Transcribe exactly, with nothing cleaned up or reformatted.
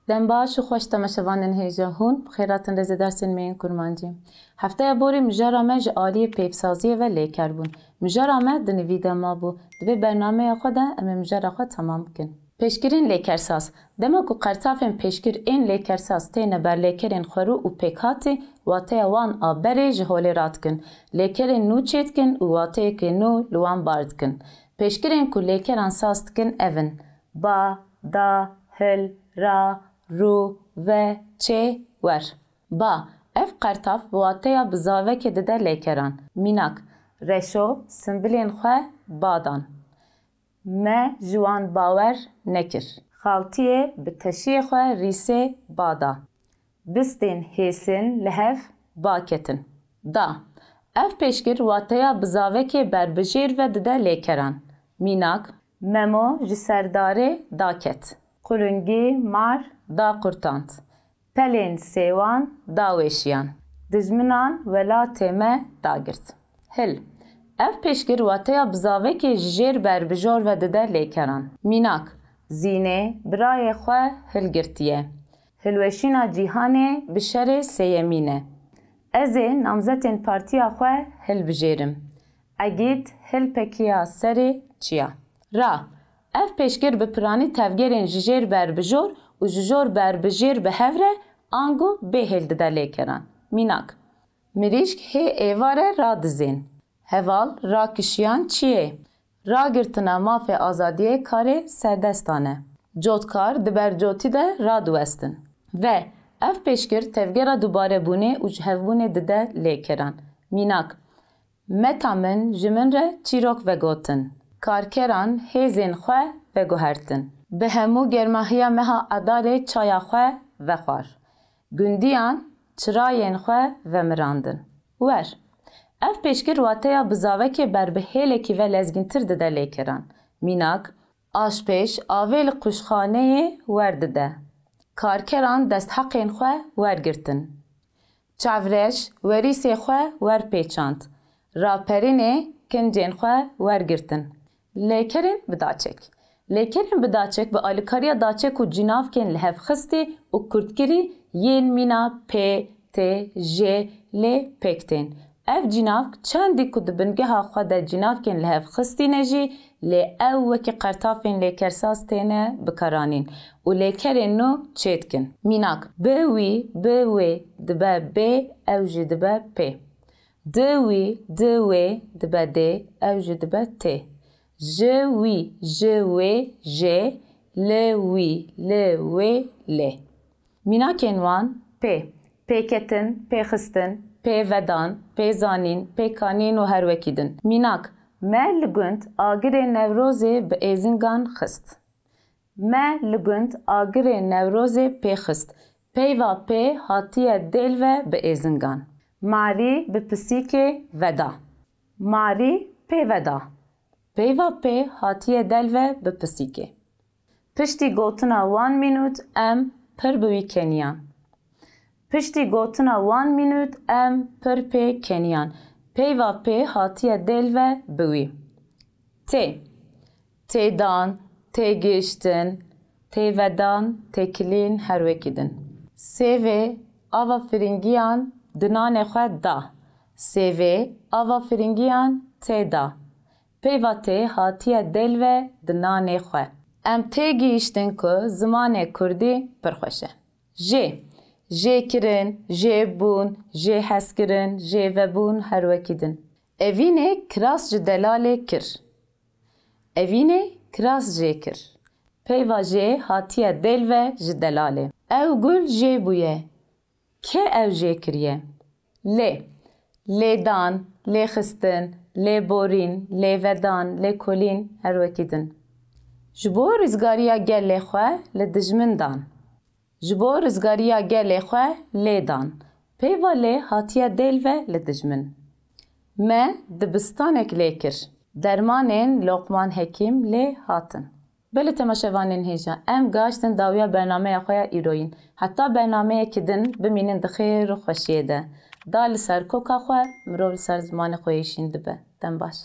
Dem baş û xweş temaşevanên hêja hûn, bi xêr hatin rêzê dersên me yên kurmancî. Hefteya borî mijara me ji aliyê peyvsaziyê ve lêker bûn. Mijara me di nivî de mabû. Di vê bernameya xwe de em ê mijara xwe temam bikin. Pêşgirên lêkersaz. Dema ku qertafên pêşgir ên lêkersaz têne ber lêkerên xwerû û pêkhatî, wateya wan a berê ji holê radikin. Lêkerên nû çêdikin û wateyeke nû li wan bar dikin. Pêşgirên ku lêkeran saz dikin ev in: ba, da, hil, ra, rû, ve, çê, wer. Ba, ev qertaf bi wateya bi zavekê dide lêkeran. Mînak, Reşo simbilên xwe ba dan. Me ji wan bawer nekir. Xaltiyê bi teşiyê xwe rîsê ba da. Bistên hêsin li hev ba ketin. Da. Ev pêşgir wateya bi zavekê berbijêr ve dide lêkeran. Mînak, Memo ji ser darê daket. Qulingî mar daqurtand. Pelên sêwan dawêşiyan. Dijminan welatê me dagirt. Hil. Ev pêşgir wateya bi zavekê ji jêr berbijor ve dide lêkeran. Mînak, Zînê birayê xwe hilgirtiye. Hilweşîna cîhanê bi şerê sêyemîn e. Ez ê namzetên partiya xwe hilbijêrim. Egîd hilpekiya serê çiya. Ra. Ev pêşgir bi piranî tevgerên ji jêr berbijor û ji jor berbijêr bi hev re ango bê hêl dide lêkeran. Mînak, Mirîşk hê êvare radizên. Heval rakişiyan çiyê. Ragirtina mafê azadiyê karê serdestan e. Cotkar di ber cotî de radiwestin. Ve, ev pêşgir tevgera dubarebûnê û ji hevbûnê dide lêkeran. Mînak, Meta min ji min re çîrok vegotin. Karkeran hêzên xwe veguhertin. Bi hemû germahiya meha Adarê çaya xwe vexwar. Gundiyan çirayên xwe vemirandin. Wer. Ev pêşgir wateya bi zavekê ber bi hêlekî ve lezgîntir dide lêkeran. Mînak, Aşpêj avê li qûşxaneyê werdide. Karkeran destheqên xwe wergirtin. Çavreş werîsê xwe werpêçand. Raperînê kincên xwe wergirtin. Lêkerên bi daçek. Lêkerên bi daçek bi alîkariya daçek û cînavkên lihevxistî û kurtkirî yên mîna pê, tê, jê, lê pêk tên. Ev cînavk çendî ku di bingeha xwe de cînavkên lihevxistî ne jî, lê ew wekî qertafên lêkersaz têne bikaranîn û lêkerên nû çêdikin. Mînak, bi wî, bi wê dibe bê, ew jî dibe pê. Di wî, di wê dibe dê, ew jî dibe tê. Ji wî, ji wê jê, li wî, li wê lê. Mînakên wan: pê, pêketin, pêxistin, pêvedan, pêzanîn, pêkanîn û her wekî din. Mînak, me li gund agirê Newrozê bi êzingan xist. Me li gund agirê Newrozê pê xist. Peyva pê hatiye dêl ve bi êzingan. Marî bi pisîkê veda. Marî pê veda. Peyva pê hatiye dêl ve bi pisîkê. Piştî gotina one minute em pir bi wî keniyan. Piştî gotina one minute em pir pê keniyan. Peyva pê hatiye dêl ve bi wî. Tê. Têdan, têgihiştin, têvedan, têkilîn, her wekî din. Sêvê ava firingiyan di nanê xwe da. Sêvê ava firingiyan tê da. Peyva tê hatiye dêl ve di nanê xwe. Em tê gihîştin ku zimanê kurdî pir xweş e. Jê. Jêkirin, jêbûn, jêhezkirin, jêvebûn, her wekî din. Evînê kiras ji delalê kir. Evînê kiras jê kir. Peyva jê hatiye dêl ve ji delalê. Ew gul jê bûye. Kê ew jê kiriye? Lê. Lêdan, lêxistin, lêborîn, lêvedan, lêkolîn, her wekî din. Ji bo rizgariya gelê xwe li dijmin dan. Ji bo rizgariya gelê xwe lê dan. Peyva lê hatiye dêl ve li dijmin. Me dibistanek lê kir. Dermanên Loqman Hekîm lê hatin. Belê temaşevanên hêja, em gaştin dawiya bernameya xwe ya îroyîn. Heta bernameyekî din bimînin di xêr û xweşiyê de. Da li ser koka xwe, mirov li ser zimanê xwe yê şîn dibe. Dem baş.